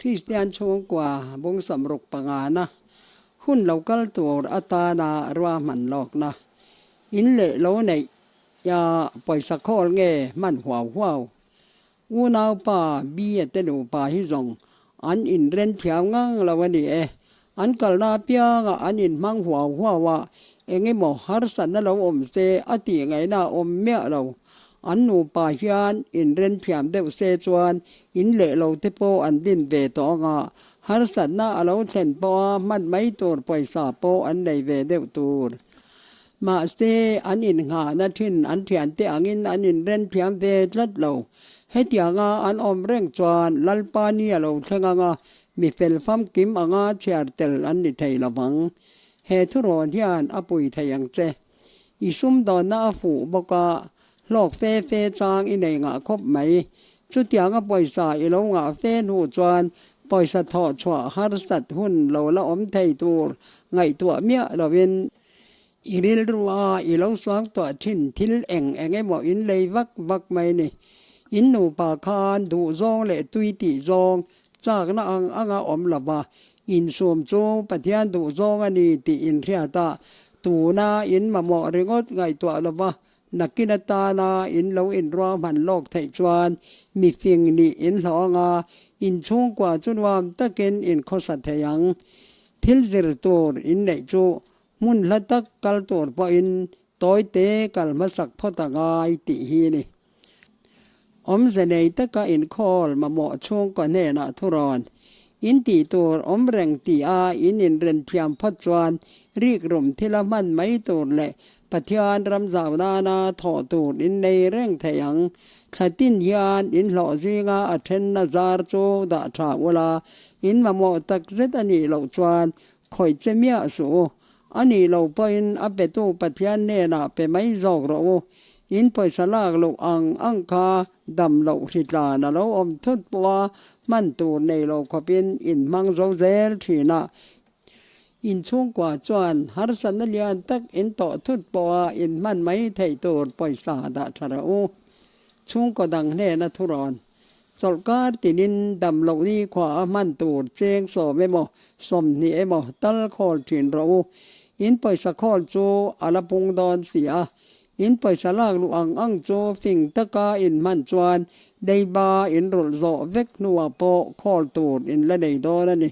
Kristian chhungkua bung 65na hun lo kal tur atana ruahman lawkna in leh lo neih a pawisa khawl nge hman huau huau. Unaupa Bia te nupa hi zawng an inren thiam ngang lo a ni e. An kalna apiangah an inhmang huau huau a, eng emaw harsatna lo awm se a tih ngaihna a awm miah lo. An nupa hian inren thiam deuh se chuan in leh lo te pawh an din ve tawh ang a, harsatna a lo thlen pawha hman mai tur pawisa pawh an nei ve deuh tur. Mahse, an innghahna thin an thiante angin an inren thiam ve tlat lo. Hetianga an awm reng chuan Lalpa ni a lo thleng ang a, Mi fel famkim anga chhiar tel an ni thei lo vang. He thurawn hian a pui thei ang che. I sumdawnna a fuh bawk a, hlawk fe fe chang i nei ngah khawp mai. Chutianga pawisa i lo ngah fe hnu chuan pawisa thawh chhuah harsat hun lo la awm thei tur ngaihtuah miah lovin i rilru a i lo suang tuah thin thil eng eng emaw in lei vak vak mai ni. In nupa khan duhzawng leh tui tih zawng Chakna ang anga awm lova insum chu Pathian duhzawng a ni tih inhriat a, tuna in mamawh ringawt ngaihtuah lova nakin atana in lo inruahman lawk theih chuan mifing nih in hlawh anga inchhungkua chu nuam takin in khawsa thei ang. Thil zir tur in neih chu hmun hla tak kal tur pawhin tawite kal hmasak phawt a ngai tih hi a ni. Awmze nei taka inkhawl mamawh chhungkaw hnenah thurawn in tih tur awm reng tih a in inren thiam phawt chuan rikrum thila hman mai tur leh Pathian ram zau nana thawh tur in nei reng thei ang. Thla tin hian in hlawh zinga a thenna zar chu dah tha ula, in mamawh tak zet a nih loh chuan khawih che miah suh u. A nih loh pawhin a petu Pathian hnenah pe mai zawk rawh u. In pawisa lak loh ang ang kha dam loh hritlan a lo awm thut pawh a, hman tur nei lo khawpin in hmang zo zel thin a. In chhungkua chuan harsatna lian tak in tawh thut pawh a in hman mai theih tur pawisa dah tha rawh u. Chhungkaw dang hnena thurawn Chawlhkar tinin dam loh ni khua a hman tur cheng 10 emaw 20 emaw tal khawl thin rawh u. In pawisa khawl chu a la pung dawn si a. In pawisa lak luh ang ang chu fing taka in hman chuan leiba in rulh zawh vek hnuah pawh khawl tur in la nei dawn a ni.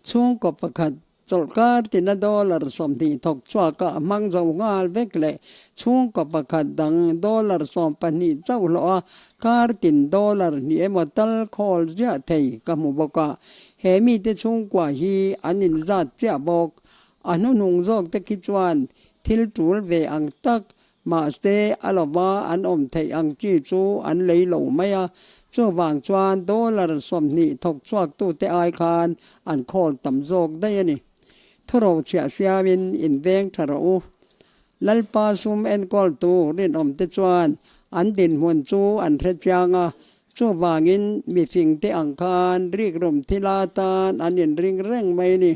Chhungkaw pakhat Chawlhkar tina dollar 20 thawk chhuak a hmang zo nghal vek leh chhungkaw pakhat dang dollar 12 chauh hlawh a kar tin dollar hnih emaw tal khawl ziah thei ka hmu bawk a. He mite chhungkua hi an inzat chiah bawk. A hnuhnung zawk te khi chuan thil tul ve ang tak Mahse, a lova an awm theih ang chi chu an lei lo mai a, chuvang chuan dollar 20 thawk chhuaktute ai khan an khawl tam zawk daih a ni. Thuro chhiah siamin inveng tha rawh u. Lalpa sum enkawltu rinawmte chuan an dinhmun chu an hre chiang a, chuvangin mifingte ang khan rikrum thila tan an inring reng mai a ni.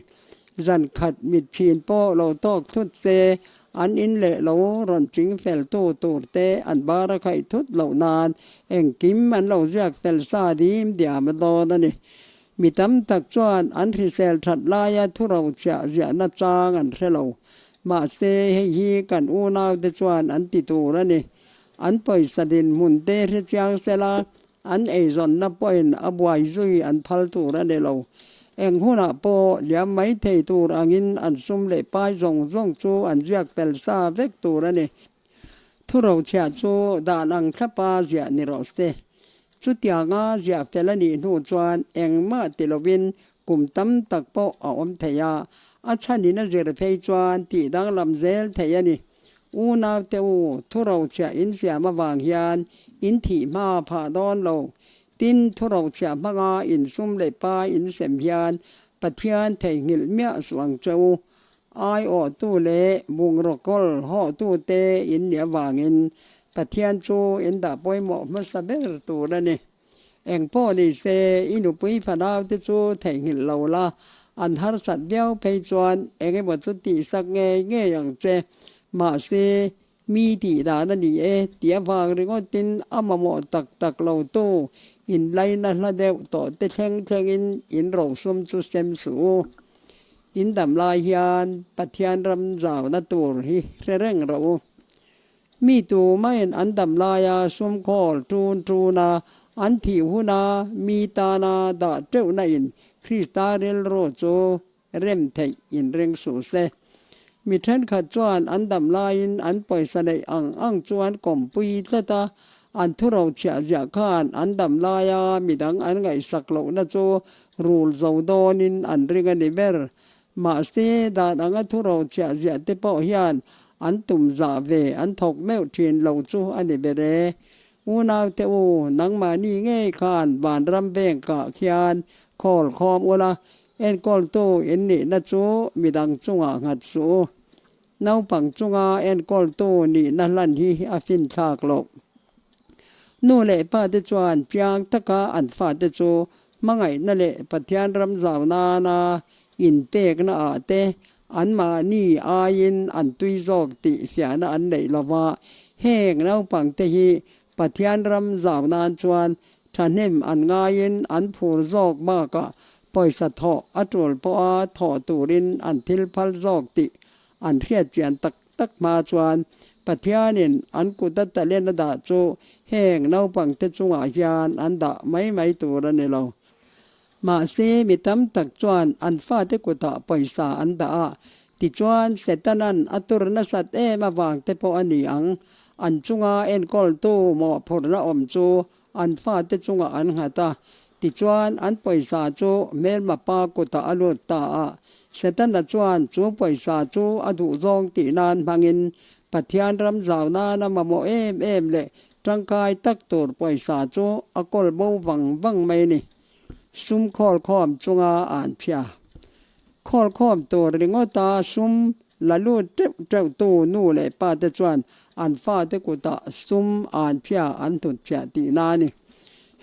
Zan khat mitchhin pawh lo tawk thut se, an in leh lo rawn ching fel tu tur te an bar a khaih thut loh nan engkim an lo ziak fel sa dim diam a dawn a ni. Mi tam tak chuan an hrisel that laia thuro chhiah ziahna chang an hre lo. Mahse, hei hi kan unaute chuan an ti tur a ni. An pawisa dinhmun te hrechiang sela An eizawnna pawhin a buai zui an phal tur a ni lo. Eng hunah pawh liam mai thei tur angin an sum leh pai zawng zawng chu an ziak fel sa vek tur a ni. Thurochhiah chu dan ang thlapa ziah ni rawh se. Chutianga ziah fel a nih hnu chuan engmah ti lovin kum tam tak pawh a awm thei a, a chhanin a zir phei chuan tih danglam zel thei a ni. Unaute u, thurochhiah in siam avang hian in thih hma phah dawn lo. Tin, thurochhiah hmanga in sum leh pa in sem hian Pathian theihnghilh miah suh ang che u. Aiawhtu leh bungraw kawl hawhtute in nih avangin Pathian chu in dah pawimawh hmasa ber tur a ni. Eng pawh ni se, i nupui fanaute chu theihnghilh lo la, an harsat viau phei chuan eng emaw chu tihsak ngei ngei ang che. Mahse, Mi tih dan a ni e tih avang ringawtin a mamawh tak tak lo tu inlaina hla deuh tawh te thleng thlengin in rosum chu sem suh u. In dam lai hian Pathian ram zauna tur hi hre reng rawh u. Mi tumain an dam laia sum khawl tun tuna an thih huna mi tana dah teuhna in Krista rilru chu rem theih inring suh se. Mi thenkhat chuan an dam laiin an pawisa neih ang ang chu an kawmpui tlat a, an thuro chhiah ziah khan an dam laia midang an ngaihsak lohna chu rul zo dawnin an ring a ni ber. Mahse, dan anga thuro chhiah ziah te pawh hian an tum zah ve an thawk meuh thin lo chu a ni ber e. Unaute u, nangmahni ngei khan vanram vengkah khian khawl khawm ula, Enkawltu in nihna chu midang chungah nghat suh u. Naupang chunga enkawltu nihna hlan hi a finthlak loh. Nu leh pa te chuan chiang taka an fate chu hmangaihna leh Pathian ram zau nana inpekna ah te anmahni aiin an tui zawk tih fiahna an neih lova, heng naupang te hi Pathian ram zau nan chuan thahnem an ngaiin an phur zawk bakah pawisa thawh a tul pawha thawh turin an thil phal zawk tih an hriatchian tak tak hma chuan Pathianin an kuta talent a dah chu heng naupangte chungah hian an dah mai mai tur a ni lo. Mahse mi tam tak chuan an fate kutah pawisa an dah a, tichuan Setanan a tur nasat em avang te pawh a ni ang. An chunga enkawltu mawhphurhna awm chu an fate chungah an nghat a, tichuan an pawisa chu hmelma pa kutah a lut ta a. Setana chuan chu pawisa chu a duhzawng tih nan hmangin Pathian ram zau nana mamawh em em leh tangkai tak tur pawisa chu a kawl bo vang vang mai a ni. Sum khawlkhawm chunga an chhia. Khawlkhawm tur ringawta sum la lut teuh teuh tu nu leh pa te chuan an fate kutah sum an chhia an thut chhiah tihna a ni.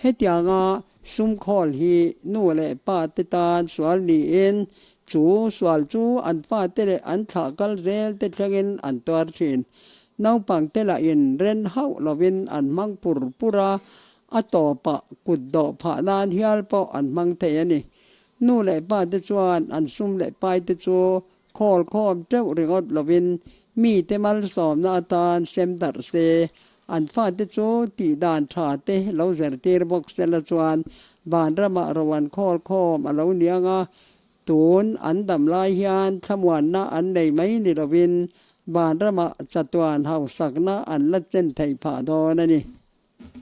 Hetianga sum khawl hi nu leh pa te tan sual niin chu sual chu an fate leh an thlah kal zel te thlengin an tuar thin. Naupang te lahin ren hauh lovin an hmang pur pur a, a tawpah kut dawh phah nan hial pawh an hmang thei a ni. Nu leh pa te chuan an sum leh pai te chu khawl khawm teuh ringawt lovin mite malsawmna atan sem darh se, an fate chu tih dan tha te lo zirtir bawk sela chuan vanramah ro an khawl khawm a lo ni ang a, tun an dam lai hian thlamuanna an nei mai ni lovin vanramah chatuan hausakna an la chen theih phah dawn a ni.